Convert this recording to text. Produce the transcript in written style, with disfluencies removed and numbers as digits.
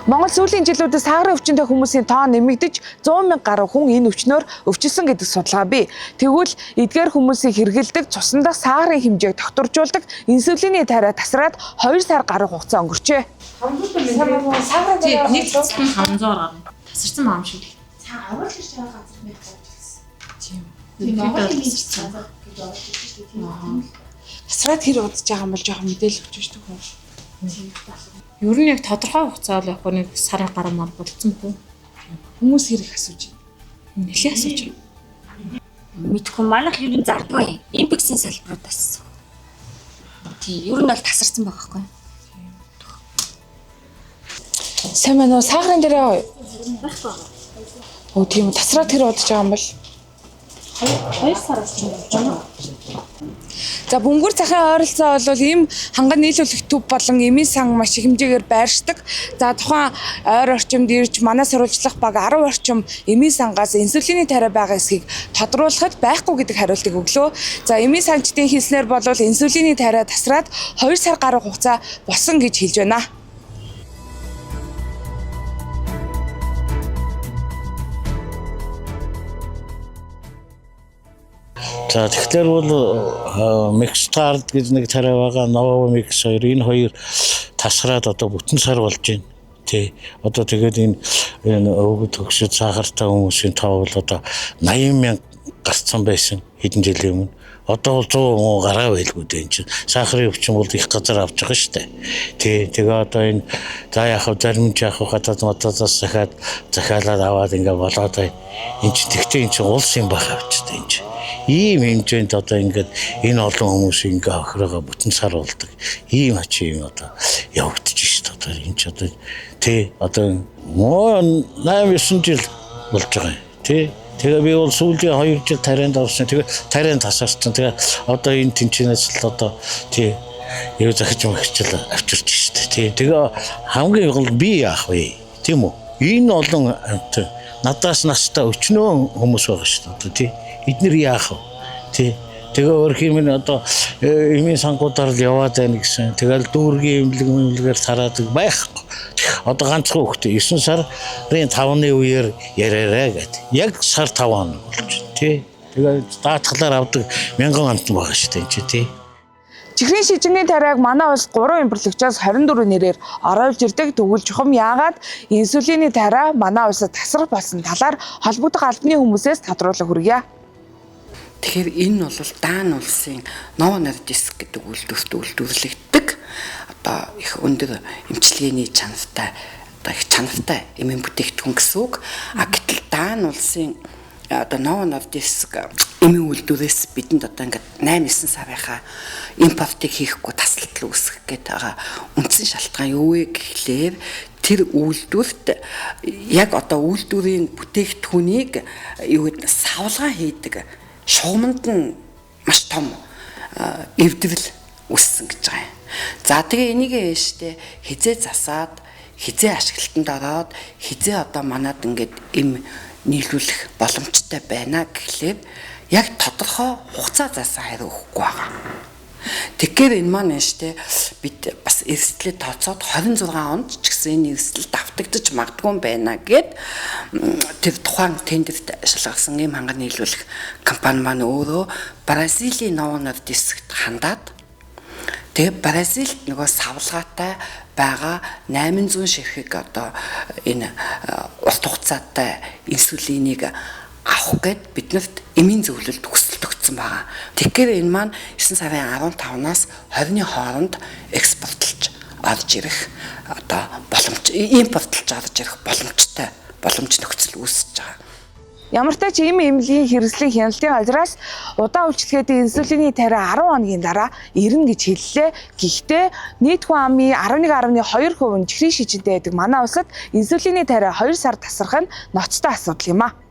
Монгол сүүлийн жилүүдэд сахарын өвчнөд хүмүүсийн тоо нэмэгдэж 100 мянга гаруй хүн энэ өвчнөөр өвчлсөн гэдэг судалгаа бий. Тэгвэл эдгээр хүмүүсийн хэрэглэдэг цусан дахь сахарын хэмжээг тогтворжуулдаг инсулины тариа тасраад 2 сар гаруй хугацаа өнгөрчээ. Тий, нэг цэцэлт нь 500 гаруй. Тасарсан байгаа юм шиг. Цаа оруулж ирж байгаа газар нэг тавьчихсан. Тийм. Тийм Ерөнхийдөө Монгол тасарсан. газар гэж оруулж ирж шүү дээ. Тийм. Тасраад хэр удаж байгаа юм бол жоохон мэдээлэл өгч шүү дээ. Ер нь яг тодорхой хугацаа л яг нэг сар гаруй мар болцсон бүү. Хүмүүс хэрэг асууж байна. Нэлээ асууж байна. Мэдхгүй манайх ер нь зардгүй. Импексийн салбаруудаас. Тий, ер нь бол тасарсан байгаа байхгүй. Сайн байна уу? Сахарын дээр Оо тийм үү. Тасраад хэр удаж байгаа юм бол 2 сараас ч болж байна. За бөмбөр цахын ойролцоо бол ийм ханган нийлүүлэх төв болон эмийн сан маш их хэмжээгээр байршдаг. За тухайн ойр орчимд ирж манай сурвалжлах баг 10 орчим эмийн сангаас инсулины тариа байгаа эсхийг тодруулахад байхгүй гэдэг хариултыг өглөө. За эмийн санчдын хэлснээр бол инсулины тариа тасраад 2 сар гаруй хугацаа болсон гэж хэлж байна. За тэгэхээр бол Mixtard гэж нэг тариа байгаа, Novo Mix 2 энэ хоёр тасраад одоо бүтэн сар болж байна. Тий. Одоо тэгээд энэ өвөг төгсөд сахартай хүмүүсийн тоо бол одоо 80 мянга гарцсан байсан хэдэн жилийн өмнө. Одоо бол 100 гараа байлгүй дээ энэ чинь. Сахарын өвчин бол их газар авч байгаа шүү дээ. Тий. Тэгээ одоо энэ за яах вэ зарим нь яах вэ гадаад мададаас захиад захиалаад аваад ингээ болоод бай. Энэ чинь тэгтээ энэ чинь улс юм байх авчтай энэ чинь. Ийм хэмжээнд одоо ингээд энэ олон хүмүүс ингээ охирогоо бүтэн сар болдог. Ийм ач юм одоо явагдаж шít одоо энэ ч одоо тий одоо 8 9 жил болж байгаа юм. Тий. Тэгээ би бол сүүлийн 2 жил тарианд орсон. Тэгээ тарианд тасарсан. Тэгээ одоо энэ тэнчнээс л одоо тий юу захиж магчил авчирч шít. Тий. Тэгээ хамгийн гол би яах вэ? Тийм үү? Энэ олон амт надаас настай өчнөө хүмүүс байгаа шүү дээ. Одоо тий. Эднэр яах вэ? Тий. Тэгээ өөр юм нь одоо эмийн сангуудаар л яваад байна гэсэн. Тэгэл дүүргийн эмнэлэг эмнэлгээр тараадаг байхгүй. Одоо ганцхан хүүхдээ 9 сарын 5-ны үеэр яриарай гэд. Яг сар 5 хоног болж байна, тий. Тэгээ даатгалаар авдаг мянган амтан байгаа шүү дээ энэ чинь тий. Чихрийн шижингийн тариаг манай улс 3 импортлогчоос 24 нэрээр оруулж ирдэг. Тэгвэл чухам яагаад инсулины тариа манай улсад тасрах болсон талаар холбогдох албаны хүмүүсээс тодруулах хүргье. Тэгэхээр энэ бол Даан улсын Novo Nordisk гэдэг үйлдвэрт үйлдвэрлэгддэг одоо их өндөр эмчилгээний чанартай одоо их чанартай эмийн бүтээгдэхүүн гэсэн үг. А гэтэл Даан улсын одоо Novo Nordisk эмийн үйлдвэрээс бидэнд одоо ингээд 8 9 сарынхаа импортыг хийхгүй тасалдал үүсгэх гээд байгаа үндсэн шалтгаан юу вэ гэхлээр тэр үйлдвэрт яг одоо үйлдвэрийн бүтээгдэхүүнийг юу гэдэг савлгаа хийдэг шугамд нь маш том эвдрэл үүссэн гэж байгаа юм. За тэгээ энийг ээштэй хизээ засаад хизээ ашиглалтанд ороод хизээ одоо манад ингээд эм нийлүүлэх боломжтой байна гэхлээр яг тодорхой хугацаа заасан хариу өгөхгүй байгаа. Тэгэхээр энэ маань штэ бид бас эрсдлээ тооцоод 26 онд ч гэсэн энэ эрсдэл давтагдаж магадгүй юм байна гэд тэр тухайн тендерт шалгарсан ийм ханган нийлүүлэх компани маань өөрөө Бразилийн Novo Nordisk-т хандаад тэгээ Бразилд нөгөө савлгаатай байгаа 800 ширхэг одоо энэ урт хугацаатай инсулинийг авах гээд биднэрт эмийн зөвлөлд хүсэлт өгсөн байгаа. Тэгэхээр энэ маань 9 сарын 15-наас 20-ны хооронд экспортлж орж ирэх одоо боломж импортлж орж ирэх боломжтой боломж нөхцөл үүсэж байгаа. Ямар ч тач ийм эмнэлгийн хэрэгслийн хяналтын газраас удаан үйлчлэгээтэй инсулины тариа 10 хоногийн дараа ирнэ гэж хэллээ. Гэхдээ нийт хүн амын 11.2% нь чихрийн шижинтэй байдаг манай улсад инсулины тариа 2 сар тасрах нь ноцтой асуудал юм а.